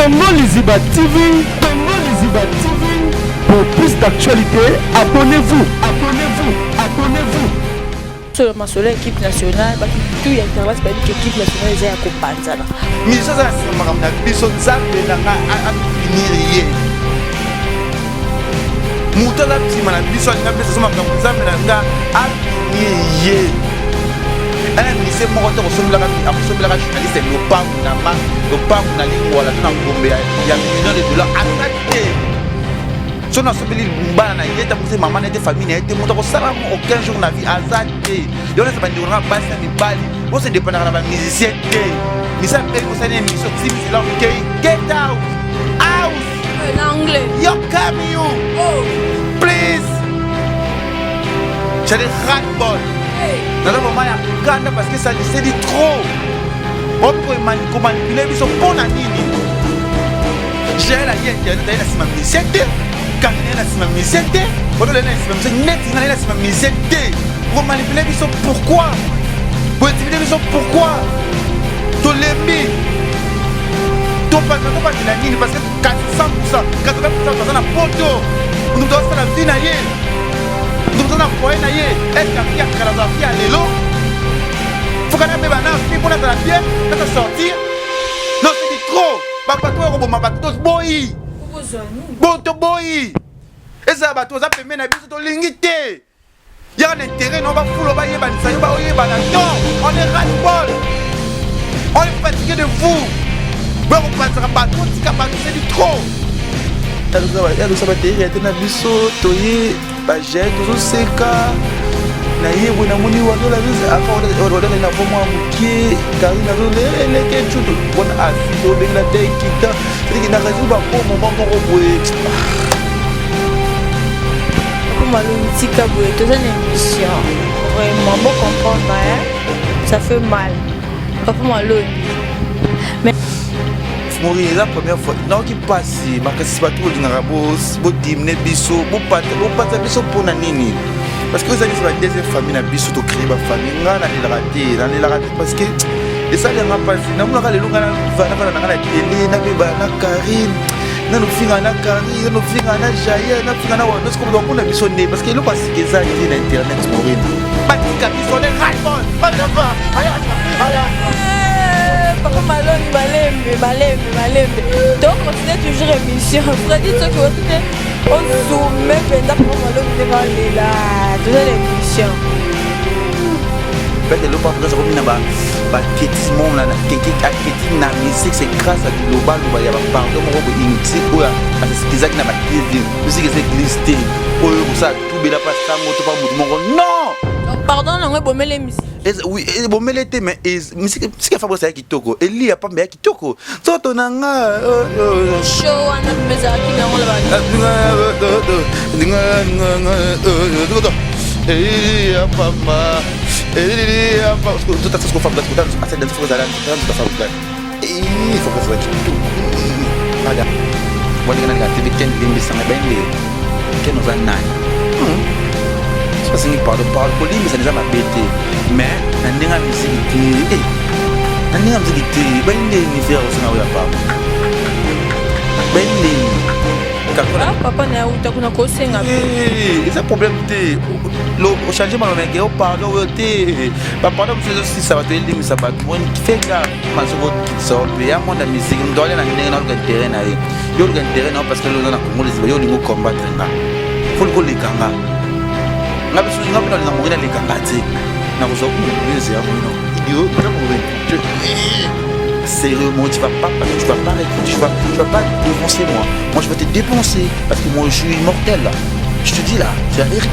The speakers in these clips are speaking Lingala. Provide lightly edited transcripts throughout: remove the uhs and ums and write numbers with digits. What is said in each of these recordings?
Congo Liziba TV, Congo Liziba TV. Pour plus d'actualités, abonnez-vous, abonnez-vous, abonnez-vous. Solo masolo ya équipe nationale, bato tout ya internet bayebi ke équipe nationale eza ya kopanzana. Miso aza na nsima makambo na biso, Nzambe na nga afinir ye. Moto aza nsima na biso alinga biso so makambo, Nzambe na nga afinir ye. Ana mise moko te akosombelaka journaliste lopangu na ma lopangu na Lingwala to na Ngombe ya million de dollar ata te. So nasombeli bana na ye te, mama na ye te, famille na ye te, moto akosala mo aucun jour na vie aza te. Yo nyonso, bandeko nanga basi na mibali, bose dépendaka na bamusicien te. Misala mpe kosala émission timisela okei, get out, out. Na anglais. Yo come you. Oh. Please, j'ai des ras-le-bol. Naza vraiment ya kanda parce que ça c'est dit trop. Obi komanipuler biso mpo na nini? Jael aye internet, aye na nsima musicien te. Karine aye na nsima musicien te. Odola aye na nsima musicien neti nga, aye na nsima musicien te. Komanipuler biso pourquoi? Kointimider biso pourquoi? Tolembi. Topanza, topandela nini? Parce que 100, 80 baza na poto. Moto azosala vie na ye, moto aza na foyer na ye. Est-ce afi ya kala azala fi ya lelo? Foka nabeba na fi mpo nazala bien, nata sortir. Non, c'est du trop. Babato oyo koboma bato, toboyi bo, toboyi. Ezala bato oza pembeni na biso, tolingi te. Yaka na intérêt no bafulo bayebanisa yo, baoyebana. Non, on est ras-le-bol, on est fatigué de vous. Boya kopanzaka bato, otika bato, c'est du trop. Yalosa baterrière te na biso, toye bagere, tozoseka na ye boye. Namoni wadolali na mwa mokie Karine azoleleke cutu wana asi obengela te kita cetadire na réseau bako moment moko boye. Malongi, tika boye, toza na émission. Vraiment, bo comprendre, hein? Ça fait mal, papa Malongi, mais Mori, eza première fois naoki mpasi makasi. Bato bolingaka bodimine biso, bopata biso mpona nini? Parce que eza biso ba deuxième famille na biso, tocréer bafamille. Nga nalelaka te, nalelaka te parce que esalanga mpasi. Namonaka lelo nga navanda na nga na tele, nabebana na Karine, nanofinga na Karine, nanofinga na Jael, nafinga na wana mpona biso nde, parce que eloko ya sika eza te na internet. Morine, batika biso ne ras-le-bol. Papa Malongi, malembe, malembe, malembe. Tocontinue toujours émission. Fredi, soki oki te, ozoome mpenza. Papa Malongi nde balela, toza na émission. Peut-être eloko wana komi na baketise mo aketi na musique, c'est grâce à bilobaloba ya bapardon moko boye inutile oyo asesikizaki na batv. Musique eza église te oyo kosala tubela mpa sango to pa motu moko, non. Pardon nango ebomele musique. Oui, ebomele te, mais musique ya Fabrice ya kitoko, Elia pamba ya kitoko, nzoto na nga. Show wana mpe ezalaki nango na. Elia pamba, Elia pamba. Walinga nalinga tv ken, limbisanga bende. Ken, oza nani? Basengi pardon, pardon, kolimbisa eza mabe te, mais na ndenge ya musique te, na ndenge ya musique te. Bandeni frère osenga oyo ya pardon, bandeni. Papa na yauta kuna kosenga. Eza problème te. Ochange maloba yake o pardon oyo te. Bapardon mosusu ezosisa bato, elimbisa bato. Fais gaffe, masoko okitisa o mpe ya monde ya musique. Moto alia na ndenge na oluka intérêt na ye, yo oluka intérêt na yo, parce que oza na Congo Liziba. Yo olingi ocombattre nga, fo olingi oleka nga. Nga biso, nga mpe nalinga Morine aleka nga te. Nakozwa ya Morino idiot. Sérieux, moi, tu vas pas, tu vas pas, tu vas pas défoncer moi. Moi, je vais te dépenser parce que moi, je suis immortel là. Je te dis là, c'est la vérité.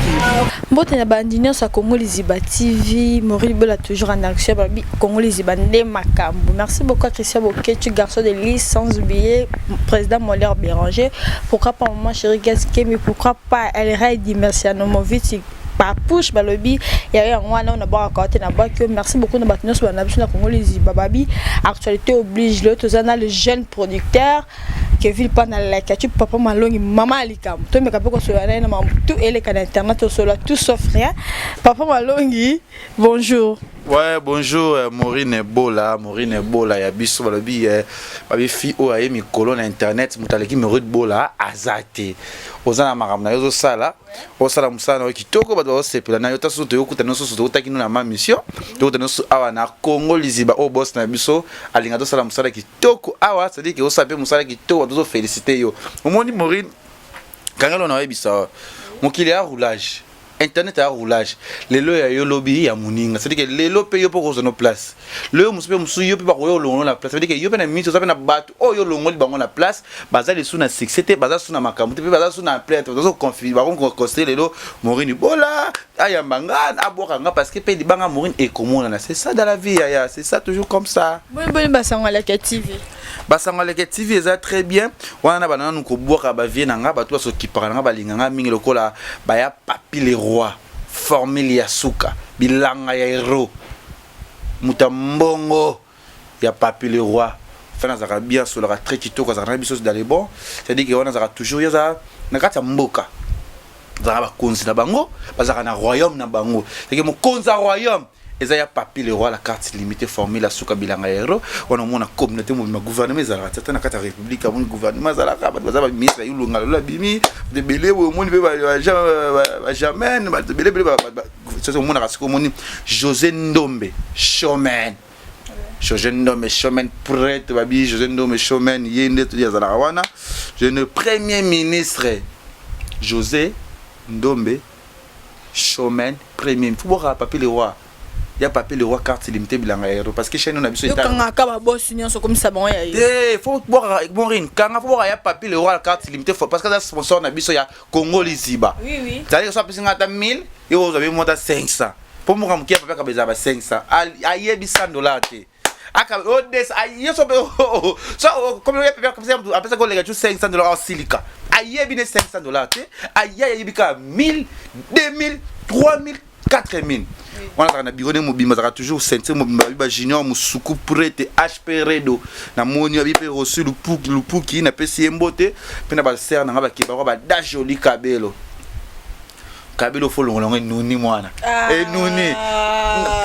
Mbote na bandi nyonso ya Congo Liziba TV. Mori Bola toujours en action. Babi Congo Liziba nde makambo. Merci beaucoup à Christian Boketu, garçon de Lys, sans oublier président Molière Béranger. Pourquoi pas maman chérie Kemi, pourquoi pas El Raidi, merci à Nomovic Papouche balobi ya yango wana na bwaka te na bwaki yo. Merci beaucoup na bato nyonso bana biso na Congo Liziba. Babi actualité oblige, lelo toza na le jeune producteur Kevin Pana Lakati, papa Malongi, mama likambo. Tomeka mpe kosolola na ye na makambo tout eleka na internet, tosolola tout sauf rien. Papa Malongi, bonjour. Ouais, bonjour Maureen Bola, Maureen Bola ya biso balobi babi fi oyo aye mikolo na internet, moto aleki Maureen Bola aza te. Oza na makambo na yo ozosala, osala mosala na yo kitoko, bato bazosepela na yo. Ta susu toyokuta nyonso, susu tokutaki no na ma mission, tokuta nyonso awa na Congo Liziba, oyo boss na biso alinga tosala mosala kitoko awa, c'est-à-dire que osala mpe mosala kitoko, bato ozofélicité yo. Omoni Maureen, kangelo na oyebisa, mokili ya roulage, internet ya roulage, lelo ya yo, lobi ya moninga. C'est-à-dire que lelo mpe yo mpo kozwa no place, lelo mosusu mpe mosusu yo mpe bakoya olongola na place. C'est-à-dire que yo mpe na minute oza mpe na bato oyo olongoli bango na place, baza lisusu na succès te, baza su na makambo te, mpe baza su na plainte, bazoconsidérer lelo Maureen Bola ayamba nga, abwaka nga, parce que mpe libanga Maureen ekomonana. C'est ça dans la vie, yaya, c'est ça, toujours comme ça. Boni boni basango alaka TV? Basango aleke TV eza très bien. Wana na bana nanu kobwaka bavie na nga, bato basokipaka na nga, balinga nga mingi lokola baya Papi le Roi, formule ya suka, bilanga ya hero, moto ya mbongo ya Papi le Roi. Fana azalaka bien, asolaka très kitoko, azalaka na biso dans les bons. C'est-à-dire que wana azalaka toujours, ye aza na kati ya mboka, bazalaka bakonzi na bango, bazalaka na royaume na bango. C'est que mokonzi ya royaume eza ya Papi le Roi, la carte limitée, formule ya suka, bilanga ya hero. Wana omona communauté mobima, gouvernement ezalaka ti ata na kati ya république. Amoni gouvernement ezalaka, bato baza baministre ya ilunga, lelo abimi bato ebele boye. Omoni mpe bagermaine, bato ebele ebele omonaka. Sikoyo omoni José Ndombe showman, José Ndombe showman, prêtre babi José Ndombe showman, ye nde azalaka wana je premier ministre José Ndombe showman premier. Faut bokaka Papi le Roi, ya Papi le Roi, carte limité, bilanga ya hero, parce que chaîne na biso yokangaka babosi nyonso komisa bango ya ye. Te, faut bokaka Maureen, kanga, faut bokaka ya Papi le Roi, carte limitée, parce que aza sponsor na biso ya Congo Liziba. oui oui C'est-à-dire so apesi nga ata 1000, yo ozwa be mota 500, mpo moka moke ya Papi akaba ezala ba 500, ayebi 100 $ te, aka odesa ye so mpe so comme ye Papi apesaki oleka tu 500 $, asilika, ayebi ne 500 $ te, aye ayebi kaka 1000, 2000, 3000, 4000. Wana azalaka na biro nde mobimba, azalaka toujours ceinture mobimba, babi bajunior mosuku prete HP redo. Namoni babi mpe reçu lupuki lupuki, napesi ye mbote mpe na basere nanga bakebaka bada joli kabelo kabelo, fo longola yango enuni mwana enuni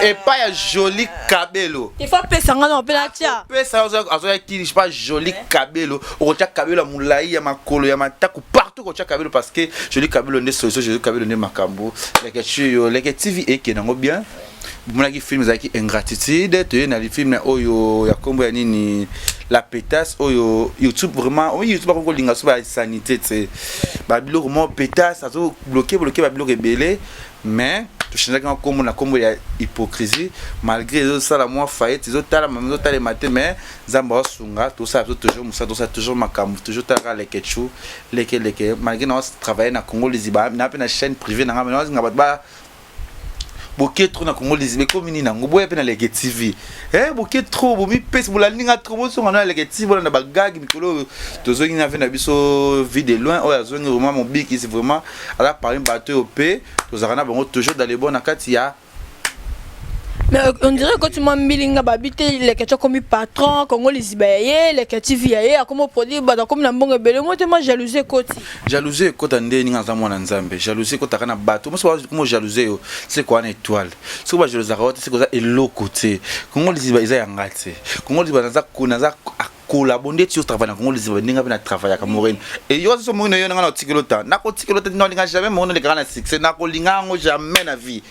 epai ya joli kabelo. Il faut apesa nga na mpe natia. Pesa, azoya kini, je sais pas, joli kabelo, okotia kabelo ya molai, ya makolo, ya mataku, partout okotia kabelo, parce que joli kabelo nde solution, joli kabelo nde makambo. Leke tuyo Leke TV ekende yango bien. Bomonaki film ezalaki Ingratitude, toye na film na oyo ya nkombo ya nini, La Pétasse, oyo YouTube vraiment, oyo YouTube akoki kolinga so basanité te, babiloko moko pétasse azobloquer bloquer babiloko ebele, mais tochangeaki nga nkombo na nkombo ya Hypocrisie, malgré ezosala mwa faillite, ezotalama, ezotalema te, mais Nzambe aosunga. Tosala biso toujours mosala, tosala toujours makambo, toujours talaka Lekechu leke leke, malgré na travaille na Congo Liziba, na mpe na chaîne privée na nga, mais naozinga bato ba boke trop na Congo Liziba, ekomi nini yango, boya mpe na Leke TV. Boke trop, bomipesi, bolandi nga trop, bosonga na Leke TV, bolanda bagage. Mikolo oyo tozongi na ve na biso Vie de Loin, oyo azongi vraiment mobikisi, vraiment aza parmi bato oyo mpe tozalaka na bango toujours dans le bon na kati ya Mais on dirait que tu mwa mbilinga babi te, Leke ti akomi patron Congo Liziba ya ye, Leke TV ya ye, akomi produire bato, akomi na mbongo ebele, mo te mwa jalousie ekoti. Jalousie ekota nde ninga aza mwana Nzambe. Jalousie ekotaka na bato moso komo jalousie yo seko wana étoile, soki bajalousaka yo te, seko oza eloko te. Kongo Liziba eza yanga te. Kongo Liziba naza collabo ndeti yo travaille na Kongo Liziba, ndenge mpe na travaillaka Morene e yo so Morene, yo nanga na otikelo ta, nakotikelo te, nakolinga jamais Morene olekaka na succès, nakolinga yango jamais na vie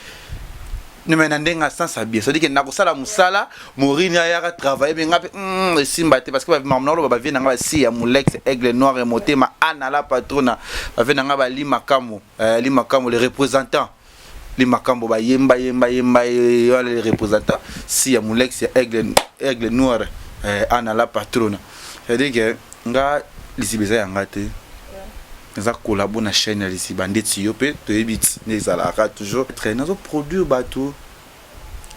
me na ndenge ya sens ya bien. C'est-à-dire que nakosala mosala, Morine ayaka travaille, me nga mpe esimba te, parce que makambo nakoloba, bavie na nga basi ya Molex Aigle Noir ya motema ana la patrona, bavie na nga bali makambo, li makambo, les représentants li makambo, bayemba yemba yemba wana, les représentants si ya Molex ya Aigle Noir, ana la patrona. C'est-à-dire que nga Liziba eza yanga te, eza collabo na chaîne ya Liziba ndeti yo mpe toyebi ti nde ezalaka toujours nazoproduire bato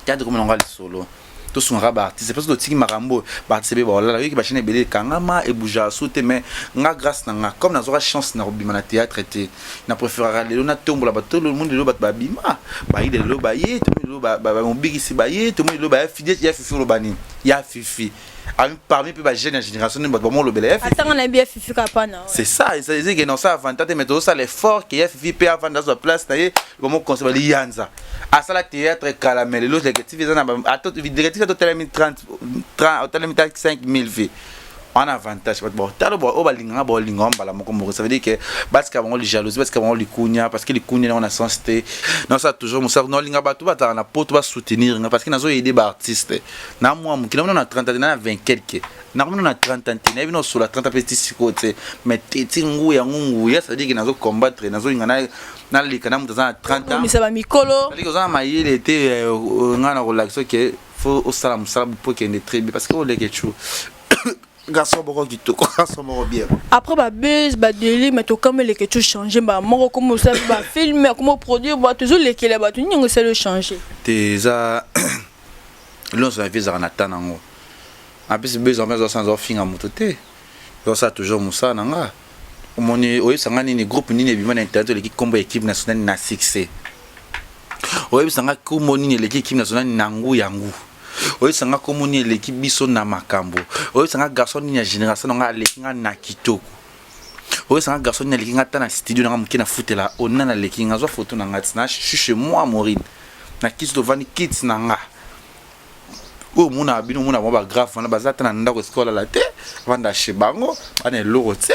théâtre komi nango lisolo, tosungaka baartiste, parce que totiki makambo baartiste mpe baolala, yoki bachaîne ebele ekangama, ebougeaka su te. Mais nga, grâce na nga, comme nazwaka chance na kobima na théâtre te, na préféraka lelo natombola bato. Monde lelo bato babima, bayide lelo baye, tomoni lelo bamobikisi baye, tomoni lelo baya fidèle ya Fifi, oloba nini ya Fifi. Parmi mpe bajeune ya génération nini bato bamolobela ya Fifi. Atanga na yebi ya Fifi kaka pa na. C'est ça, ezeke na osala avantage te, mais tozosala effort ke ya Fifi mpe avanda, azwa place na ye. Bamokonse baliyanza asala théâtre kala, mais lelo Directive eza na Directive atotelemi 30, otelemi ta 5000 vues wana, avantage. Bato talo oyo balinganga, baolingaka mbala moko moko. Ça veut dire que batika bango jalousie, batika bango likunya, parce que likunya nango na sens te. Nasala toujours mosala, naolinga bato bazalaka na poto basoutenir nga, parce que nazoyede baartiste na mwa moke. Namona na 30 te, na 20 quelque, nakomona na 30 ans te, nayebi na osola 30 mpe ti sikoyo te, mais teti ngu yango nguya. Ça veut dire que nazocombattre, nazolinga naleka na moto aza na 30 ans. Misa bamikolo. C'est-à-dire que oza na mayele te, ngai na kolakisa ke faut osala mosala po okende très bien, parce que oleke tu garçon moko kitoko, garçon moko bien. Après babuse, badeli, mais tokameleke tu change mbala moko, komo osala mpe bafilm, komo produire bato, ezolekela bato nini yango esali ochange? Te, eza nyonso na vie ezalaka na ta nango. En plus besoin mpe azosala, azofinga moto te, ezosala toujours mosala na nga. Omoni, oyebisanga nini, groupe nini ebima na internet oleki nkombo ya équipe nationale na succès? Oyebisanga nkombo nini eleki équipe nationale na ngu yangu? Oyebisanga nkombo nini eleki biso na makambo? Oyebisanga garçon nini ya génération na nga aleki nga na kitoko? Oyebisanga garçon nini aleki nga ata na studio nanga moke na futela? Ona naleki nga, zwa photo na nga ti na suis chez moi, Morine, na kiti tovandi, kiti na nga oyo omonaka. Bino omona bango bagrave wana, baza ata na ndako esika olala te, vanda chez bango, bana eloko te,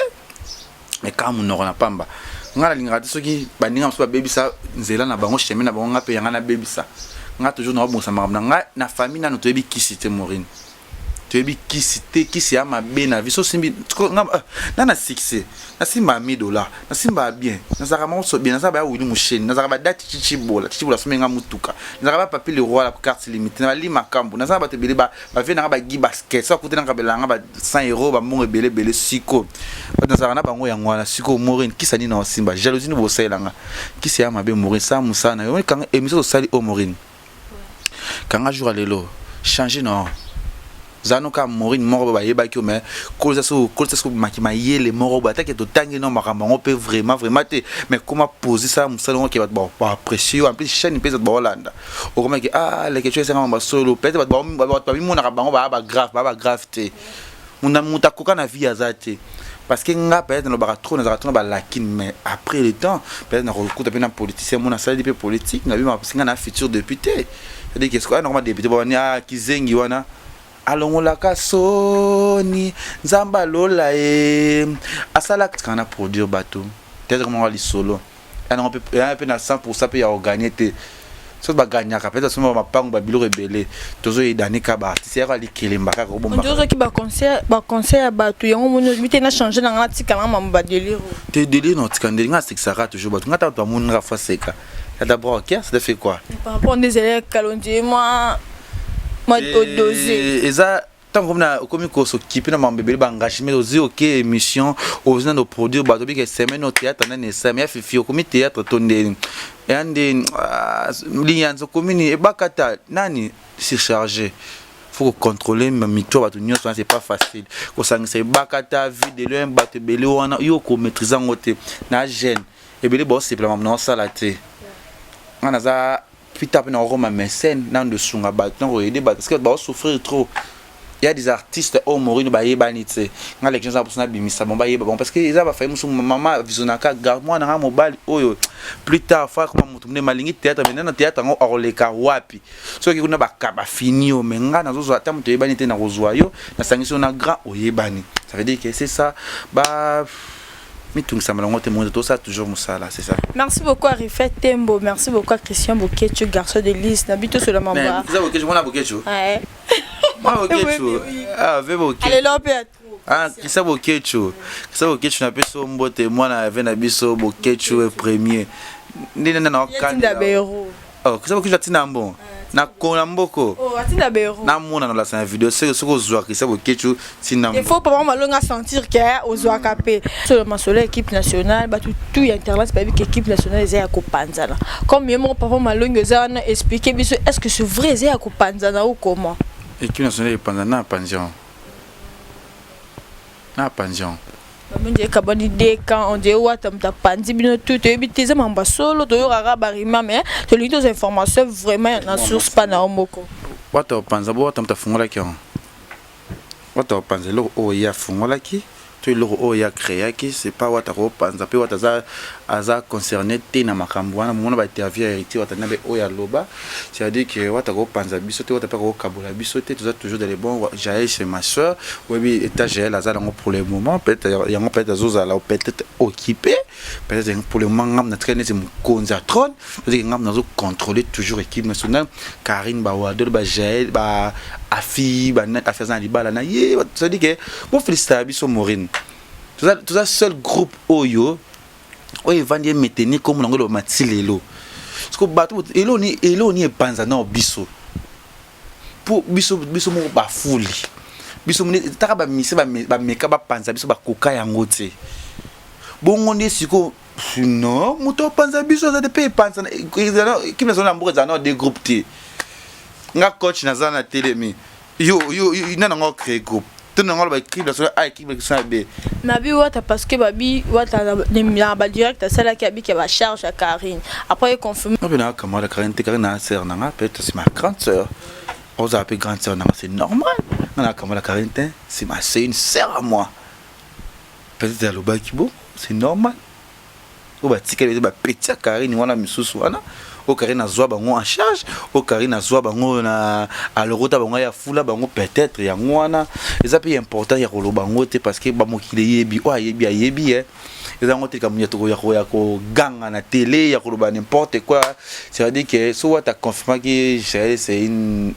mais kaka monoko na pamba. Ngai nalingaka te soki baninga mosusu babebisa nzela na bango, chemin na bango, ngai mpe yanga nabebisa. Ngai toujours naobongisa makambo na ngai na famille. Nano toyebi kisi te, Morine, toyebi kisi te. Kisi ya mabe na vie so osimbi na na succès, nasimba 1000 dollar, nasimba bien, nazalaka moko so bien, nazalaka baya wili musheni, nazalaka badati chichibola chichibola, somi nga mutuka, nazalaka bapapi le roi la carte limité na bali makambo, nazalaka bato ebele bavie nanga bagi basket so akute nanga kabelanga ba 100 euro, bambongo ebele ebele. Siko bato nazalaka na bango yango wana. Siko Morine, kisa nini na osimba? Jalousie nini bosalelanga? Kisi ya mabe. Morine, sala mosala na yo. Kanga émission tosali oyo, Morine, kanga jour ya lelo, change na zala no kaka Morine moko boye bayebaki yo, mais kolisa so, kolisa so maki mayele moko boye, atake totangi no makambo yango mpe vraiment vraiment te, mais koma poser, sala mosala yango ke bato baapprécie yo. En plus chaîne mpe bato baolanda, okomaki ah leke tio esanga basolo. Peut-être bato babimonaka bango baa bagrave, baa bagrave te. Moto akoka na vie aza te, parce que nga peut-être nalobaka trop, nazalaka trop na balakine, mais après le temps peut-être nakokuta mpe na politicien mo nasaleli mpe politique nabima, parce que nga na futur député. C'est-à-dire que soki nakoma député, bawani ah kizengi wana alongolaka soni, Nzambe alola ye asalaka kaka na produire bato. Peut-être moko lisolo yango mpe na 100 mpe ya koganye te. Soki baganyaka, peut-être soki mapango, babiloko ebele, tozoyedani ka baartiste yaka likelemba kaka obomba. Ozwaki baconseil ya bato yango, moni obi te na change na nga, natika nanga mambo badélire. Te, délire na otika ndeli nga asekisaka toujours bato. Nga ta bato bamonaka fa seka d'abord, ok, ça te fait quoi? Par rapport nde ezali kalonji mwa mwa odose. Eza ntango okomi okomi kosokipe na mambo ebele, baengagement ozwi, oke émission, ozwi nano produire bato, obike semaine o théâtre nani esami ya Fifi, okomi théâtre to ndeni eya ndeni liyanza, okomi nini ebakata nani surchargé. Faut kocontrôler mito ya bato nyonso wana, c'est pas facile kosangisa ebakata vie de loin, bato ebele wana, yo komaîtrise yango te. Na jeune ebele baosepela mambo na osala te. Nga naza plus tard mpe na kokoma mécène, nano tosunga bato, na koyede bato, parce que baosouffrir trop. Il y a des artistes oyo Morino bayebani te. Nga leki eza mposo nabimisa bango, bayeba bango, parce que eza bafayi mosusu. Mama visionnaka gar mwana nga mobali oyo plus tard fa koma moto monene, malingi théâtre, mais nana théâtre yango akoleka wapi soki kuna bafini yo? Mais nga nazozwa ata moto oyebani te, nakozwa yo, nasangisi yo na grand oyebani. Ça veut dire que c'est ça, ba mitungisama nango te, moto tosala toujours mosala, c'est ça. Merci beaucoup à Rifet Tembo, merci beaucoup à Christian Bokechu, garçon de lys na bito sur la mamba. Eza Bokechu, mwana Bokechu. Ouais. Mwana Bokechu, ah ve Bokechu. Allez là mpe. Ah, Christian Bokechu, Christian Bokechu, napesi yo mbote, mwana ave na biso Bokechu premier nde nde na atinda bero. Oh, Christian Bokechu atinda mbongo na kona mboko. Oh, atinda bero. Namona nolasa na video soki soki ozwa Christian Bokechu tinda. Il faut papa malonga sentir ke ozwaka mpe solo masolo ya équipe nationale. Bato tout ya internet bayebi ke équipe nationale eza ya kopanzana. Comme ye moko papa Malongi oza wana, explique biso, est ce que c'est vrai, eza ya kopanzana ou comment? Équipe nationale epanzana na panzion, na panzion. Bamindi ekabani deux camps, on dirait wata moto apanzi bino tu. Toyebi te, eza mambo ya solo, toyokaka barima, mais tolingi tozwa information vraiment na source pa na yo moko. Wata opanza bo, wata moto afungolaki yango. Wata kopanza eloko oyo ye afungolaki to eloko oyo ye acréaki, c'est pas Wata kopanza. Mpe Wata aza concerné te na makambo wana. Momona bainterview ya Héritier Wata na be oyo aloba, c'est-à-dire que Wata kopanza biso te, Wata mpe kokabola biso te. Toza toujours dans les bons. Jael, c'est ma soeur. Oyebi état Jael aza nango pour le moment, peut-être yango, peut-être azozala peut-être occupé, peut-être pour le moment. Ngam na tikali neti mokonzi ya trône, c'est-à-dire que ngam nazocontrôler toujours équipe nationale. Karine, bawadol, bajael, ba Afi, Afi aza na libala na ye. C'est-à-dire que bofélicitaka biso, Morine. Toza seul groupe oyo evandi emeteni kombo nango eloba mati lelo. Parce que bato eloni epanza na biso mpo biso moko bafuli biso taka bamise bameka bapanza biso, bakoka yango te. Bongo nde sikoyo non, moto apanza biso aza te. Mpe epanza équipe nationale ya mboka ezala na deux groupe te. Nga coach naza na telemi yo nana ngo créer groupe te, nango aloba équipe nationale A, équipe nationale B. Nabi Wata, parce que babi Wata na badirect asalaki, abiki ya bacharge ya Karine, après econfirme. Nga mpe naa camarade Karine te. Karine na sœur nanga, peut-être c'est ma grande sœur, ozala mpe grande sœur nanga, c'est normal. Nga na camarade Karine te, c'est une sœur à moi. Peut-être alobaki bon, c'est normal. Oyo batikali ete bapeti ya Karine wana, misusu wana oyo Karine azwa bango en charge, oyo Karine azwa bango na alorota bango ya fula bango, peut-être yango wana. Eza mpe important ya koloba yango te, parce que bamokili eyebi, oyo ayebi ayebi. Ye eza yango te likambo ya koganga na télé, ya koloba n'importe quoi. C'est à dire que so Wata confirmaki Jael c'est une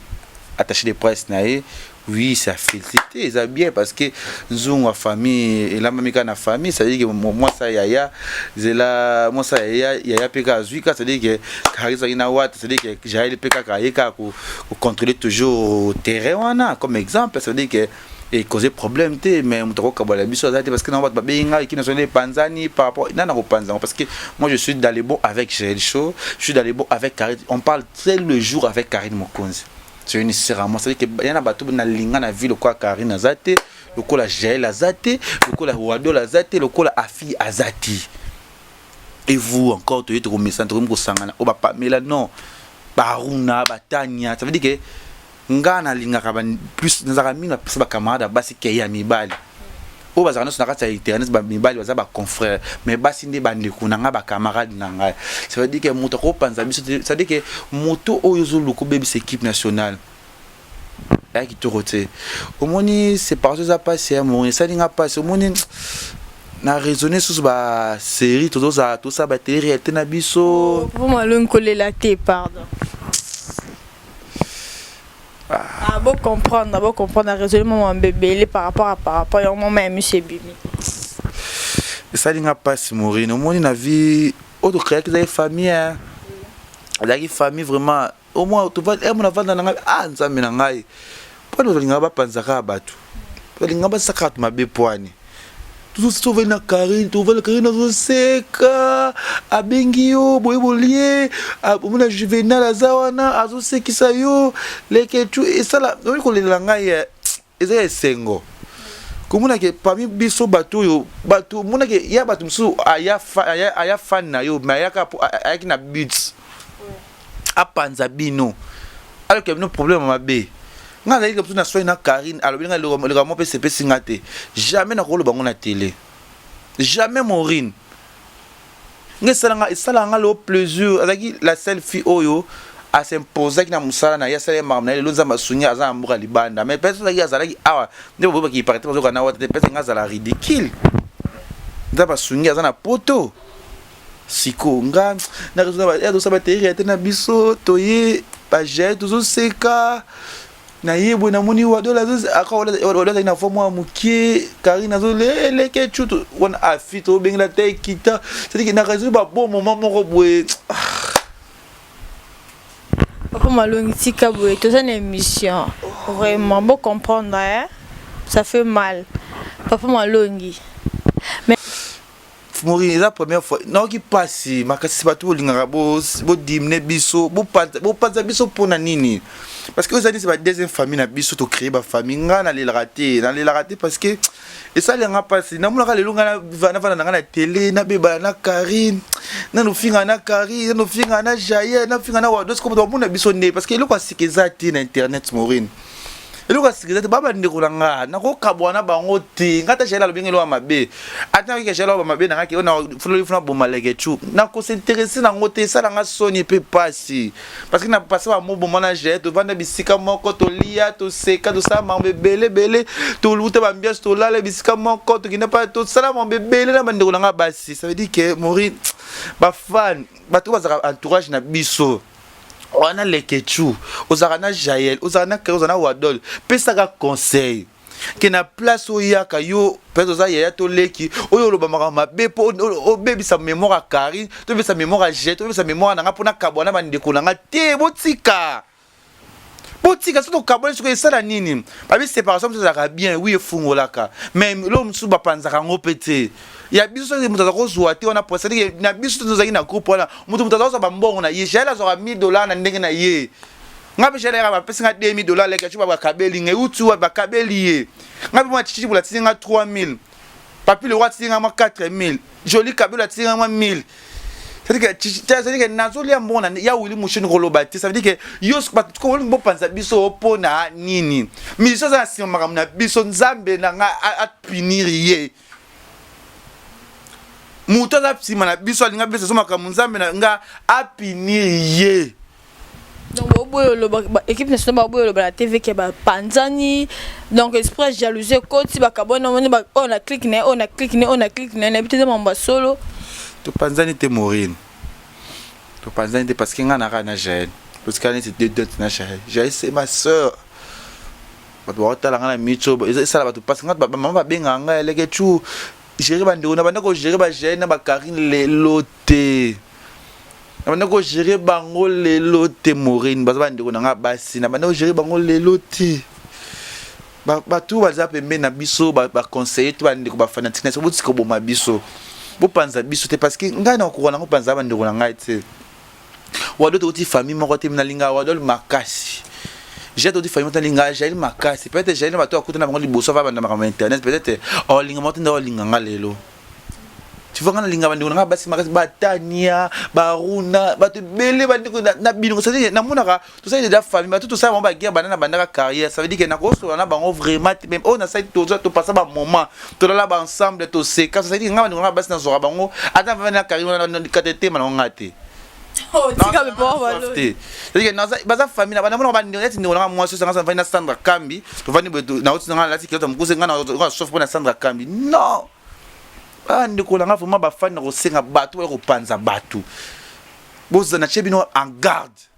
attaché de presse na ye, oui, ça félicité, eza bien, parce que nzungu ya famille elambami kaka na famille. C'est à dire que mwasa yaya zela, mwasa yaya, yaya mpe kaka azwi kaka. C'est à dire que Karine azalaki na Wata, c'est à dire que Jael mpe kaka aye kaka kocontrôler toujours terrain wana comme exemple. C'est à dire que causer problème te, mais moto akokabola biso aza te, parce que na bato babengi ngai équipe nationale epanzani par rapport nana kopanza, parce que moi je suis dans les bons avec Jael Show, je suis dans les bons avec Karine, on parle tel le jour avec Karine Mokonzi, c'est une sœur à moi. C'est-à-dire que ya na bato nalinga na vie lokola Karine aza te, lokola Jael aza te, lokola Wadol aza te, lokola Afi aza te. Et vous encore, toye tokomesana, tokomi kosangana oyo bapamela, non, Baruna, Batania. Ça veut dire que nga nalingaka plus, nazalaka mingi napesa bacamarade ya basi ke ya mibali. Oyo bazalaka nyonso na kati ya internet, bamibali baza baconfrère, mais basi nde bandeko na ngai, bacamarade na ngai. Ça veut dire que moto akopanza biso te. Ça veut dire que moto oyo ozoluka obebisa équipe nationale eya kitoko te. Omoni séparation eza mpasi ya moni, esali nga mpasi. Omoni na raisonne susu basérie, tozozala tosala batélé réalité na biso. Po Malongi kolela te, pardon. Ah, bo comprendre, bo comprendre, raisonnement mwa mbebele par rapport yango mama ya miso ebimi. Esali nga mpasi, Morine. Omoni na vie oyo tocréaki ezalaki famille, ezalaki famille vraiment. Au moins mona avanda na ngai, ah Nzambe na ngai, mponi balingaka bapanza kaka bato, balingaka basaka bato mabe. Pwani tovali na Karine, tovali Karine azoseka, abengi yo boye, bolie. Omona Juvenal aza wana, azosekisa yo leketu. Esala oyi kolela ngai, eza ya esengo komonake parmi biso bato oyo bato omonake ya bato mosusu aya fan na yo, mais ayaka ayaki na but apanza bino, alors que bino problème mabe. Nga azalaki mosusu na swai na Karine, alobi nga eloko mo mpe sepesi nga te. Jamais nakoloba ngo na télé, jamais, Maurine. Nga esalanga nga lelo plaisir. Azalaki la seule fille oyo asimposaki na mosala na ye, asala ye makambo na ye. Lelo Nzambe asungi, aza na mboka libanda, mais peut-être azalaki awa nde boyebaki parti bazoka na Wata te, peut-être nga azala ridicule. Nzambe asungi, aza na poto. Siko nga na tosala bateri te na biso, toye bagere, tozoseka na ye boye. Namoni Wadola azali na fo mwa mokie, Karine azoleleke cu wana, Afi tobengela te ekita. C'est-à-dire na raison babon moment moko boye. Papa Malongi, tika boye, toza na émission. Vraiment, bo comprendre, hein? Ça fait mal, Papa Malongi. Mais Mori, eza première fois naoki mpasi makasi. Bato bolingaka bodimine biso, bopanza biso mpona nini? Parce que oyo ezali ba deuxième famille na biso, tocréer bafamille. Ngai nalelaka te, nalelaka te, parce que esalelanga mpasi. Namonaka lelo ngai navanda na ngai na télé, nabebana na Karine, nanofinga na Karine, nanofinga na Jaye, nafinga na Wados, bato bamona biso nde, parce que eloko ya sika eza te na internet, Morine. Eloko ya sika eza te. Ba bandeko na nga, nakokabwana na bango te. Nga ata Jael alobi nga eloko ya mabe, ata nayoki ke Jael aloba mabe na nga ke oyo na fuloli funa boma Leketchou, nako s'interesser na ngo te. Esala nga soni pe pasi parce que na passa ba moboma na Jael, tovanda bisika moko, tolia, toseka, tosala makambo ebele ebele, toluta ba ambiance, tolala bisika moko, tokenda pa, tosala makambo ebele na bandeko na nga basi. Ça veut dire que Maureen, ba fan, bato bazalaka entourage na biso wana, Leketchou, ozalaka na Jael, ozalaka na Kare, ozala na Wadol, pesaka conseil ke na place oyaka yo peut-être oza yaya to leki oyo oloba makambo mabe mpo obebisa mémoire ya Karine, tobebisa mémoire ya Jael, tobebisa mémoire na nga mpo nakabwa na bandeko na nga te. Botika, botika. Soki tokabwani, soki esala nini? Babi séparation mosusu ezalaka bien, oui, efungolaka, mais eloko mosusu bapanzaka yango mpe te. Ya biso, soki moto aza kozwa te wana, c'est-à-dire na biso tozalaki na groupe wana, moto aza kozwa bambongo na ye. Jael azwaka 1000 $ na ndenge na ye. Nga mpe Jael ayaka, bapesi nga 2000 $. Leka ti bakabeli nga, euti wapi? Bakabeli ye. Nga mpe mwa Chichi Bula atindi nga 3000, Papi Leroy atindi nga mwa 4000, Joli Kabelo atindi nga mwa 1000. C'est-à-dire que nazolia mbongo na ya Wili Musheni koloba te. Ça veut dire que yo bato olingi bopanza biso mpo na nini? Musicien aza na nsima makambo na biso, Nzambe na nga apunir ye. Moto aza nsima na biso, alinga biso so makambo, Nzambe na nga apunir ye. Donc boboyi oloba équipe nationale, baboyi oloba na TV ke bapanzani. Donc esprit jalousie ekoti, bakabwana. Omoni oyo na clique na ye, oyo na clique na ye, oyo na clique na ye. Nayebi te, eza mambo ya solo. Topanzani te, Maurine, topanzani te, parce que nga naka na Jael, totikala neti deux dot na Jael. Jael, c'est ma sœur. Bato bakotala nga na miso, esala bato parce nga bamama babengaka ngai eleke tu gérer bandeko na banda kogérer bajael na bakarine lelo te, na banda kogérer bango lelo te. Maurine, baza bandeko na nga basi, na banda kogérer bango lelo te. Bato baza pembeni na biso, baconseiller to bandeko bafanatike na biso, botika koboma biso, bopanza biso te, parce que ngai nakokoka nango panza bandeko na ngai te. Wado, tokoti famille moko te, nalinga Wadol makasi. J'ai toti famille moko, nalinga Jael makasi. Peut-être Jael na bato akuta na bango liboso ava banda makambo ya internet, peut-être olinga moko te nde olinga nga lelo. Tu vois, nga nalinga bandeko na nga basi makasi, batania, baruna, bato ebele, bandeko na bino. C'est-à-dire namonaka tosali déjà famille, bato tosala bango baguerre banda na bandaka carrière. Ça veut dire que nakosola na bango vraiment te, même oyo nasali, toza topasa bamoment, tolala baensemble, toseka. Ça veut dire nga bandeko na nga basi nazwaka bango ata vavandi na carrière kata etema nango nga te. Te. Baza famille na namona bandeko neti ndeko nanga mwasi osanga vandi na Sandra Kambi, tovandi boye, nauti nanga nalati kilota mokuse, nga na sof mpo na Sandra Kambi. Non, bandeko nanga vraiment, bafani na kosenga bato baya kopanza bato, bozala tie bino en garde.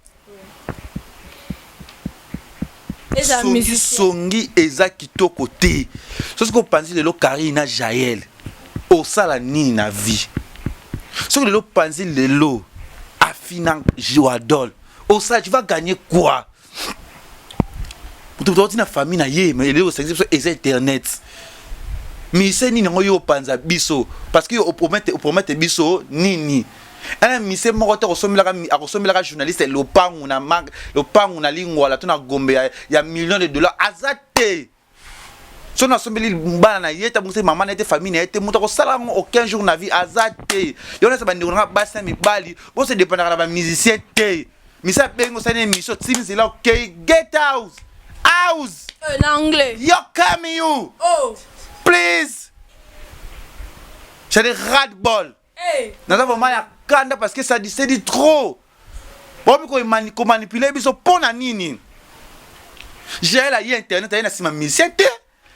Songi songi eza kitoko te. Soki opanzi lelo Karine na Jael, osala nini na vie? Soki lelo opanzi lelo Afina Joadol, osala, tu vas gagner quoi? Moto moto auti na famille na ye, mais eloko osangisi biso eza internet. Mise nini yango yo opanza biso? Parce que opromete biso nini? Ana mise moko te akosombelaka journaliste lopangu na lopangu na Lingwala to na Gombe ya million de dollars, aza te. So nasombeli bana na ye te, abongisi mama na ye te, famille na ye te, moto akosala yango aucun jour na vie aza te. Yo nyonso, bandeko na nga basi na mibali, bose dépendaka na bamusicien te. Misa abengi, osali émission, timi nzela, okei, get out house. Na anglais. Yo come you. Oh. Please, j'ai des ras de bol. Hey. Naza vraiment ya kanda parce que ça dit, c'est dit trop. Bomi komanipuler biso mpo na nini? Jael aye internet, aye na nsima musicien te.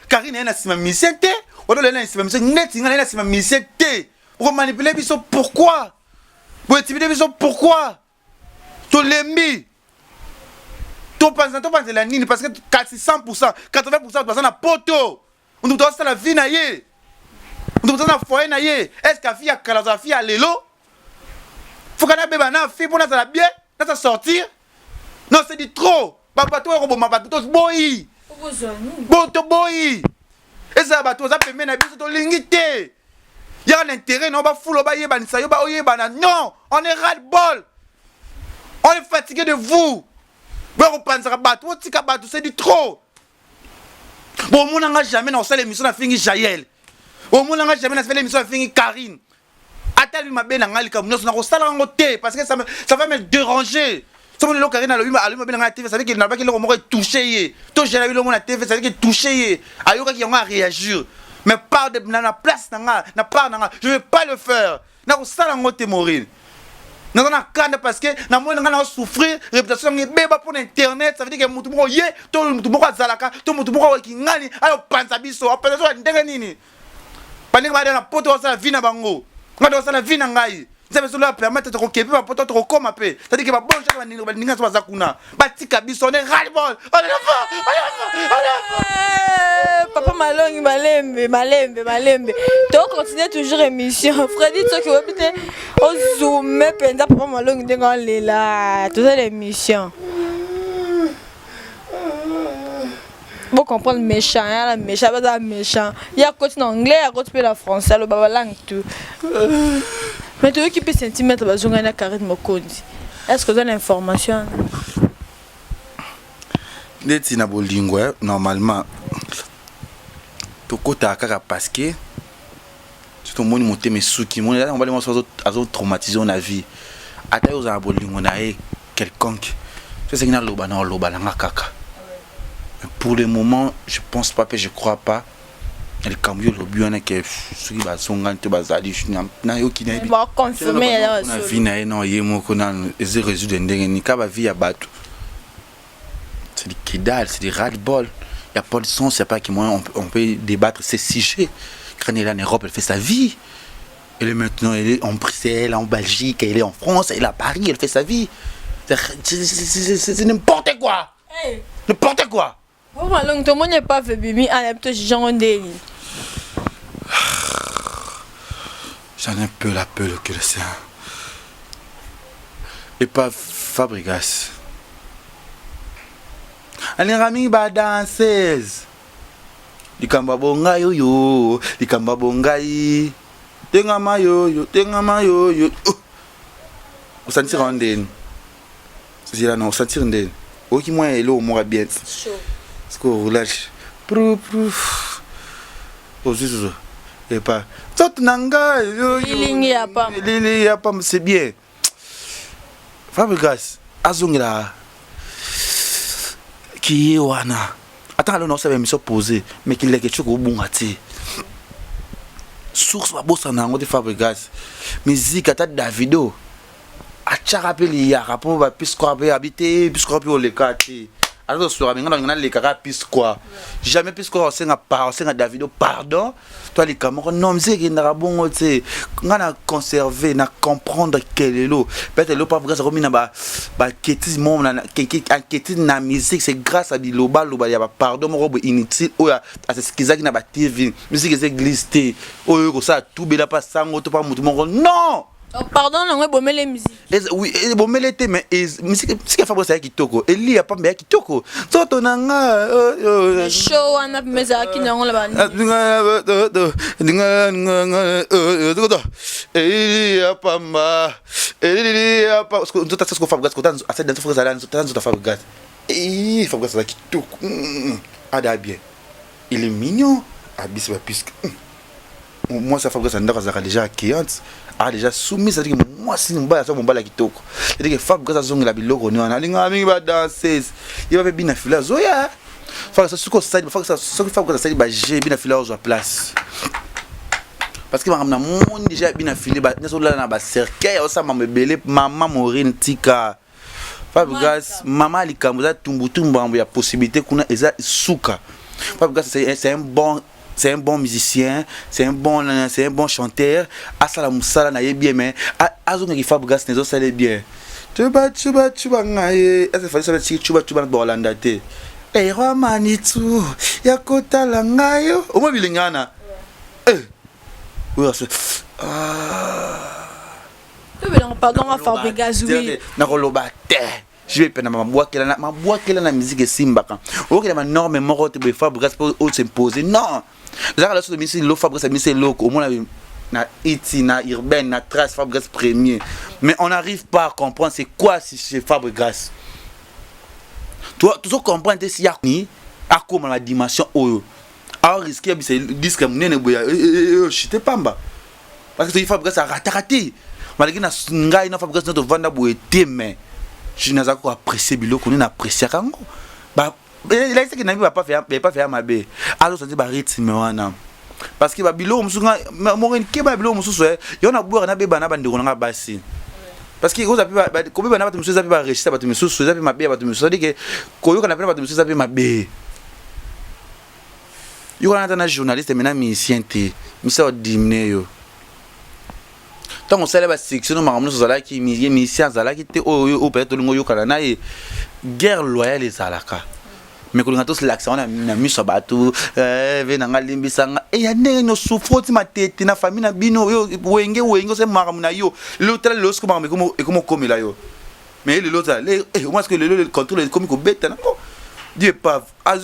Karine aye na nsima musicien te. Wadol aye na nsima musicien neti ngai naye na nsima musicien te. Okomanipuler biso pourquoi? Bointimider biso pourquoi? Tolembi. Topanza, topanzela nini? Parce que kasi 100, 80 baza na poto. Moto moto asala vie na ye, moto moto aza na foyer na ye. Est ce que afi ya kala azala fi ya lelo? Foka nabeba na fi mpo nazala bien, naza sortir. Non, c'est du trop. Bato oyo koboma bato, toboyi. Bo toboyi. Ezala bato oza pembeni na biso, tolingi te. Yaka na intérêt na yo, bafulo bayebanisa yo, baoyebana. Non, on est ras le bol, on est fatigué de vous. Boya kopanzaka bato, botika bato, c'est du trop. Bomonanga jamais na kosala émission nafingi Jael, omonanga jamais nasala émission nafingi Karine. Ata lui mabe na ngai, likambo nyonso nakosala yango te, parce que ça va me déranger. Soki lelo Karine alobi alobi mabe na ngai na TV, ça veut dire que nalobaki eloko moko etouche ye. To gela biloko na TV, ça veut dire que touche ye. Ayokaki yango a réagir. Mais part de na, na place na nga, na part na nga, je vais pas le faire. Nakosala yango te Maureen. Naza na kanda parce que na moni nga na souffrir, réputation nga ebeba pour internet, ça veut dire que mutu moko ye to mutu moko azalaka, to mutu moko akoki ngani, ayo panza biso, apanza biso ndenge nini? Baninga bada na poto basala vie na bango. Nga tosala vie na ngai. Nzambe solo a permettre tokokepe ba poto tokokoma pe. C'est-à-dire que ba bon gens baninga baninga so baza kuna. Batika biso on est ras le bol. On est fort. On est fort. On est fort. Eh, papa Malongi malembe malembe malembe. To continuer toujours émission. Freddy soki oyebi te ozoome mpenza papa Malongi ndenge alela. Tozala émission. Bo comprendre méchant, ya la méchant, baza méchant. Ya koti na anglais, ya koti pe na français, aloba ba langue tout. Mais toyoki mpe centimètre bazongani na Karine Mokonzi. Est-ce que oza na information? Ndeti na bolingo eh, normalement tokotaka kaka parce que soki tomoni motema esuki moni ata mobali mwasi azotraumatise yo na vie ata yo ozala na bolingo na ye quelconque so esengi naloba na oloba na nga kaka. Mais pour le moment je pense pas pe je crois pas na likambo yo olobi wana ke soki bazongani to bazali nayoki nayebi na vie na ye na ye moko nanu eza résoudre ndenge nini ka ba vie ya bato. C'est du kidal, c'est du ras-le-bol. Il n'y a pas de sens, il n'y a pas que moi, on peut débattre ces sujets. Karine est en Europe, elle fait sa vie. Elle est maintenant, elle est en Bruxelles, en Belgique, elle est en France, elle est à Paris, elle fait sa vie. C'est n'importe quoi. Hey. N'importe quoi. Oh, malongi tomoni epave ebimi ana biso jango ndeni. J'en ai peu la peur que le sien. Epave Fabregas. Alingaka mingi ba danseuse. Likambo ya bongai oyo, likambo ya bongai. Tengama yoyo, tengama yoyo. Oh. Osentir yango ndeni? Zela na osentir ndeni? Oyoki mwa eloko moko ya bien. Sikoyo roulage. Prou prou. Ozwi susu. Epa. Nzoto na ngai. Lilingi ya pamba. Lili ya pamba, c'est bien. Fabregas azongela kiye wana ata lelo naosala émission posée mais kileke tshoko obunga te source babosana yango te. Fabregas musique ata Davido atiaka mpe liyaka mpo bapisqua mpe abi te pisqua mpe oleka te ata tosoka minga na nalekaka pisqua jamais pisqua osenga par osenga Davido pardon to alika moko non musique ekendaka bongo te. Nga na conserve na comprendre ke lelo peut-être lelo Fabregas akomi na baquetise moko inquiétude na musique, c'est grâce à bilobaloba ya bapardon moko boye inutile oyo aseskizaki na batv. Musique eza église te oyo kosala tubela mpa sango to mpa motu moko, non. Pardon nango ebomele musique. Oui, ebomele te, mais musique ya Fabregas ya kitoko, elia pamba ya kitoko, nzoto na nga. Show wana mpe ezalaki nango na elia pamba, elia pamba nzoto asiko Fabregas kota asali danse Fabregas ala nzoto ya Fabregas. Fabregas aza kitoko, ada bien, il est mignon, abisi bapiske. Mwasi ya Fabregas na ndako azalaka déjà accueillante, a déjà soumise, c'est-à-dire que mwasi mobali aza mobali ya kitoko, c'est-à-dire que Fabregas azongela biloko ni wana alingaka mingi badanseuse ye bape bina file azoya. Soki osali, soki Fabregas asali baje bina file azwa place parce que makambo namoni déjà bina file nyonso olala na bacercueil osala mambo ebele. Mama Maurine, tika Fabregas, mama likambo eza tumbutumbu, makambo ya possibilité kuna eza suka. Fabregas c'est un bon musicien, c'est un bon chanteur, asala mosala na ye bien, mais azongaki Fabregas na ezosala bien. Tuba tuba tuba ngai ese fali sala tiki tuba tuba na bolanda te. Eroi manitu ya kotala ngai omoi bilingi wana eh oyo ah. Pardon a Fabregas, oui. Nakoloba te, je vais pena mabwakela na musique esimbaka okela banorme moko te boye. Fabregas mpo os'impose, non, ezaka la soki misi lo Fabregas amisi eloko omona na iti na urbaine na trace Fabregas premier, mais on n'arrive pas à comprendre c'est quoi chez Fabregas. Toi tozo comprendre te si ya ni akoma na dimension oyo arisque bisa disque monene boye chite pamba parce que soki Fabregas arataka te malgré na ngai na Fabregas na tovanda boye te, mais Naza ko apprécier biloko nini, appréciaka yango. Elakisaki na bi bapafe ya mabe, azosanzi barythme wana, parce que babiloko mosusu moko keba, biloko mosusu yo na bwaka nabeba na bandeko nanga basi, parce que oza mpe kobeba na bato mosusu, eza mpe baregistre bato misusu, eza mpe mabe ya bato misusu. C'est-à-dire que koyokana mpe na bato misusu eza mpe mabe. Yokana ata na journaliste, mais na musicien te. Misa odimine yo ntango osali basection no, makambo nyonso ozalaki musicien azalaki te. Oyo oyo peut-être olingi oyokana na ye, guerre loyale ezalaka, mais kolinga tosilakisa wana na miso ya bato, ve na nga limbisanga eya ndenge nini osouffre oti matete na famille na bino. Yo wenge wenge osali makambo na yo lelo, tala lelo siko makambo ekomi okomela yo. Mais lelo tala omoi ce que lelo contrôle ekomi kobeta nango di épave, parce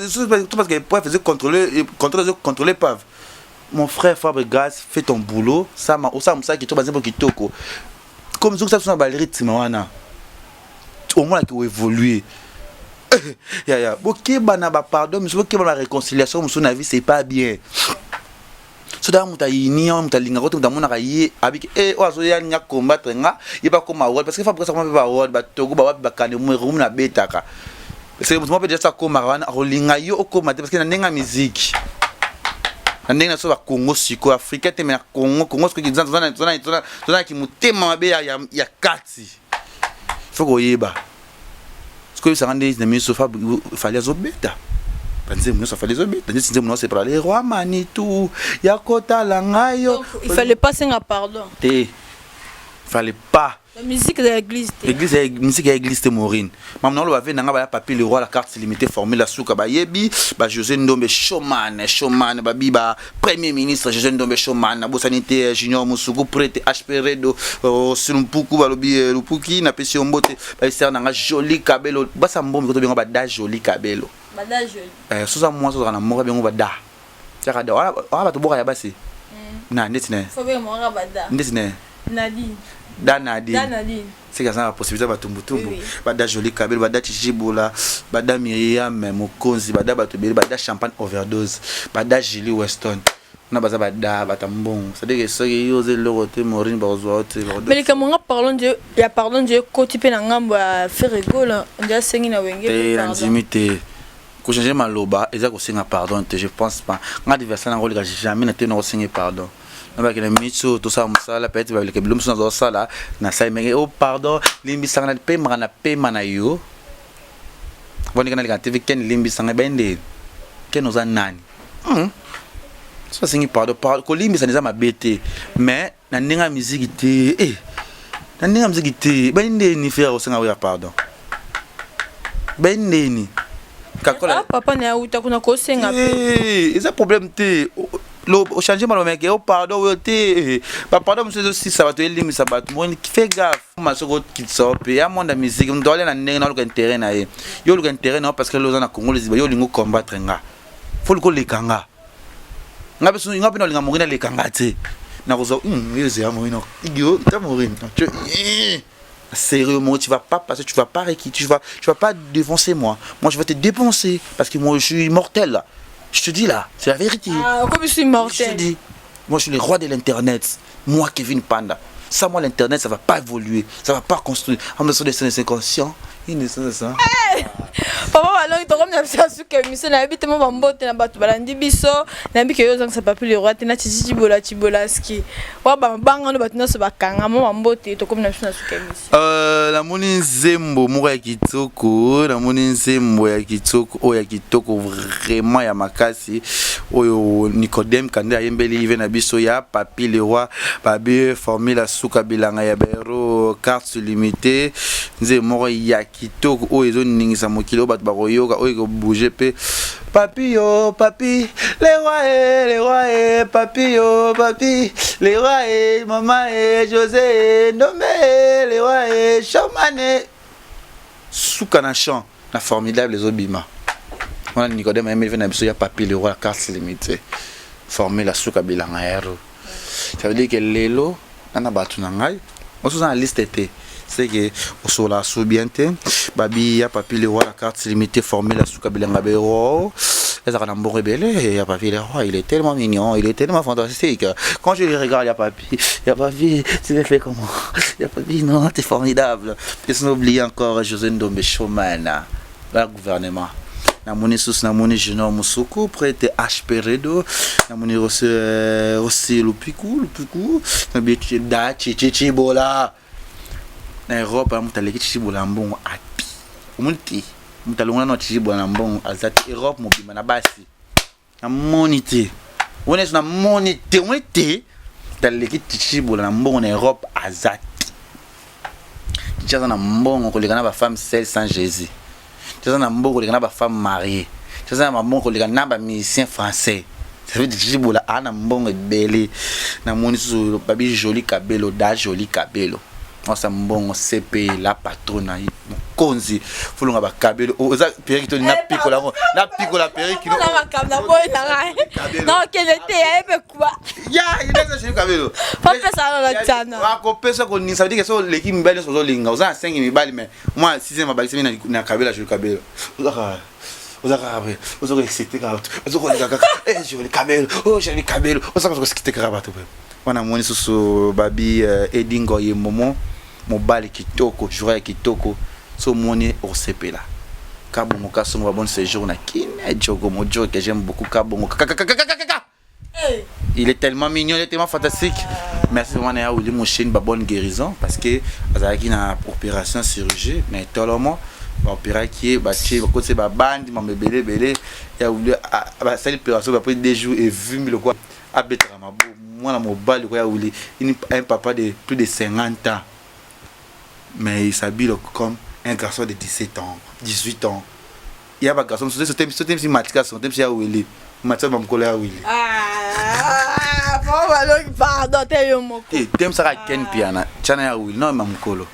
que épave faisait contrôler, contrôler, contrôler épave. Mon frère Fabregas, fais ton boulot, sama osala mosala kitoko, banzembo kitoko, comme soki sa barythme wana omonaki oévolue. Yaya, bokeba na bapardon mosusu, bokeba na réconciliation mosusu na vie, c'est pas bien. So daka moto ayini yo, moto alingaka te, moto amonaka ye abiki e oyo azoya nya combattre nga, ye bakoma award, parce que Fabregas akoma mpe baaward, batogo bawapi, bakande rumu nabetaka, parce que moto moko mpe déjà so akomaka wana, akolinga yo okoma te, parce que na ndenge ya musique, na ndenge na so bakongo sikoyo africain te, mais na Congo, Congo sikoyo tozanaki motema mabe ya kati. Faut koyeba sikoyo, oyebisanga nde na miso Fally azobeta banzembo nyonso. Fally ezobeta ndeti nzembo nyonso epela le roi Manitou ya kotala ngai yo. Il fallait pas senga pardon. Te, fallait pas. La musique de l'église te. Église, musique ya église te. Maurine, mamu na oloba ve nanga baya Papi le roi, la carte limitée, formule la suka, bayebi ba José Ndombe Showman, Showman, babi ba premier ministre José Ndombe Showman, nabosani te Junior Musuku, prêtre HP Redo Silumpuku, balobi Lupuki, napesi yo mbote. Baisere nanga Joli Kabelo, basa mbombi koto bengo bada Joli Kabelo. Bada Joli. Soza mwasi ozalaka na moko bengo bada tiaka da wana, bato boka ya basi na ndeti na Faut bien moko bada. Ndeti na Nadine. Da Nadine. Da Nadine. Seke aza na possibilité batumbutumbu. Bada Joli Kabelo, bada Chichibola, bada Miriam Mokonzi, bada bato ebele, bada Champagne Overdose, bada Julie Weston na baza bada bata mbongo. C'est-à-dire que soki yo oza eloko te, Maurine, bakozwa yo te. Mais likambo nga pardon Dieu ya pardon Dieu koti mpe na ngambo ya Ferre Gola, nde asengi na Wenge. Te, nandimi te. Kochange maloba eza kosenga pardon te, je pense pas. Nga adversaire nango oleka jamais na te na kosenga pardon. Nabaki na miso tosala mosala, peut-être baleka bilo mosusu nazosala, nasali ndenge o pardon limbisanga, na pemaka na pema na yo vandika naleka na TV. Ken, limbisanga bende. Ken oza nani? So asengi pardon, kolimbisana eza mabe te, mais na ndenge ya miziki te. Na ndenge ya miziki te. Bandeni Ferre kosenga oya pardon, bandeni kakola. Ah, papa na ye auta kuna kosenga mpe. Eza problème te. Ochange maloba meke o pardon oyo te. Bapardon mosusu ezosisa bato, elimbisa bato. Moni, fais gaffe ma soki okitisa yo mpe ya monde ya musique. Moto alia na ndenge na oluka intérêt na ye, yo oluka intérêt na yo, parce que lelo oza na Congo Liziba, yo olingi ocombattre nga, faut luka oleka nga. Nga mpe, nga mpe naolinga Morine aleka nga te. Nakozwa yo ezela Morine, yo ta Morine sérieux, moi, tu vas pas passer, tu vas pas requis, tu vas pas défoncer moi. Moi, je vais te défoncer parce que moi, je suis immortel là. Je te dis là, c'est la vérité. Ah, comme je suis immortel. Je te dis, moi, je suis le roi de l'internet. Moi, Kevin Panda. Sans moi, l'internet, ça va pas évoluer, ça va pas construire. En me c'est conscient. Ça. Papa Balongi, tokomi na biso ya suka émission. Nayebi te mo bambote na bato balandi biso. Nayebi ke yo ozangisa Papi le roi te na Chichi Cibola Cibolaski wa bamabangano, bato nyonso bakanga mo bambote. Tokomi na biso na suka émission. Namoni nzembo moko ya kitoko, namoni nzembo ya kitoko oyo ya kitoko vraiment ya makasi, oyo Nicodème Kande ayembeli ive na biso ya Papi le roi, babi formule asuka bilanga ya bero, carte limité. Nzembo moko ya kitoko oyo ezoningisa mokili, oyo bato bakoyoka, oyo ekobouge mpe. Papi yo, Papi le roi e, le roi e, Papi yo, Papi le roi e, mama e, José e, Ndombe e, le roi e, Shomane, suka na chant na formidable ezobima wana. Nicodème ayembeli na biso ya Papi le roi, la carte limité, formule asuka bilanga yaro. Ça veut dire que lelo nana bato na ngai mosusu na liste te, c'est que osola so bien te. Babi ya Papi le roi, la carte limitée, formule asuka bilanga bero. Ezalaka na mbongo ebele. Ya Papi le roi, il est tellement mignon, il est tellement fantastique. Quand je le regarde, ya Papi, ya Papi, tu me fais comment? Ya Papi, non, t'es formidable. Et sans oublier encore José Ndombe Showman, la gouvernement. Namoni susu, namoni Junior Musuku prêtre HP Redo, namoni Rossi, Rossi Lupiku Lupiku, nabi da Chichichibola na Europe. Moto aleki Chichibola na mbongo api, omoni te. Moto alongola na Chichibola na mbongo aza te Europe mobimba na basi, namoni te. Wana nyonso namoni te, omoni te. Moto aleki Chichibola na mbongo na Europe aza te. Chichi aza na mbongo koleka na bafemme seule sans Jésus. Chichi aza na mbongo koleka na bafemme mariée. Chichi aza na mbongo koleka na bamusicien français. Ça veut dire Chichibola aa na mbongo ebele. Namoni susu babi Joli Kabelo, da Joli Kabelo mwasa mbongo, cp la patronne, mokonzi folonga bakabelo. Oza periki to napikola yango, napikola periki. Makambo na boyi na ngai, naokende te, yaye mpe kuba. Ya eza Joli Kabelo. Bapesa na tiana. Akopesa koningisa dire so oleki mibali nyonso ozolinga, oza na 5 mibali, mais mwa 6e abakisami na Kabelo ya Joli Kabelo. Ozaka, ozaka après oza koexcite kaka bato, ozokolinga kaka Joli Kabelo, oh Joli Kabelo, ozaka koexcite kaka bato wana. Moni susu babi Edingo ye momo, mobali kitoko, jour ya kitoko, so omoni osepela. Kabongo Kasongo, ba bon séjour na Kine. Jogo Mojo que j'aime beaucoup, Kabongo kakakakakaka, il est tellement mignon, il est tellement fantastique. Merci vraiment na Willy Mouchine, ba bonne guérison, parce que azalaki na opération chirurgie na etolomo, baopéraki ye, batie, bakotisi babandi mambo ebele ebele. Ya Willy basali opération, après 2 jours evimbi lokwa abetaka mabo. Mwana mobali ko ya Willy, un papa de plus de 50 ans, mais il s'habille comme un garçon de 17 ans, 18 ans. Ya bagarçon mosusu sotemisi matika son temisi ya Willy, matika bamokolo ya Willy. Pardon te, yo moko. Te, temisaka Ken Piana tiana ya Willy no ma mokolo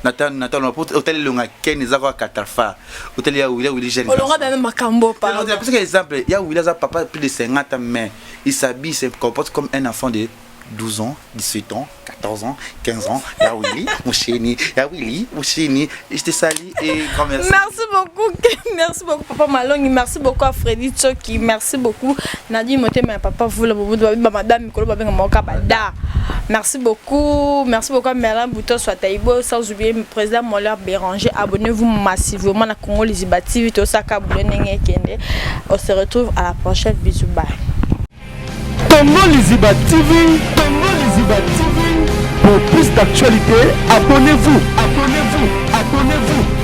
natalo otali elonga Ken eza kaka catafar, otali ya Willy, ya Willy jeune. Olonga bana makambo. Pardon, exemple ya Willy aza papa plus de 50 ans, mais il s'habille, se comporte comme un enfant de 12 ans, 17 ans, 14 ans, 15 ans. Ya Willy, Mouchini, Ya Willy, Mouchini, je te salue et grand merci. Merci beaucoup, merci beaucoup Papa Malongi, merci beaucoup à Freddy Tchoki, merci beaucoup Nadine Motema, Papa Voula, Bobo, Madame Mikolo, Babenga Moka Bada. Merci beaucoup, merci beaucoup à Merlin Bouton, soit Taïbo, sans oublier le président Moller Béranger. Abonnez-vous massivement à Congo Liziba TV, Tosaka Boulé Kende. On se retrouve à la prochaine. Bisous, bye. Congo Liziba TV, Congo Liziba TV. Pour plus d'actualités, abonnez-vous, abonnez-vous, abonnez-vous.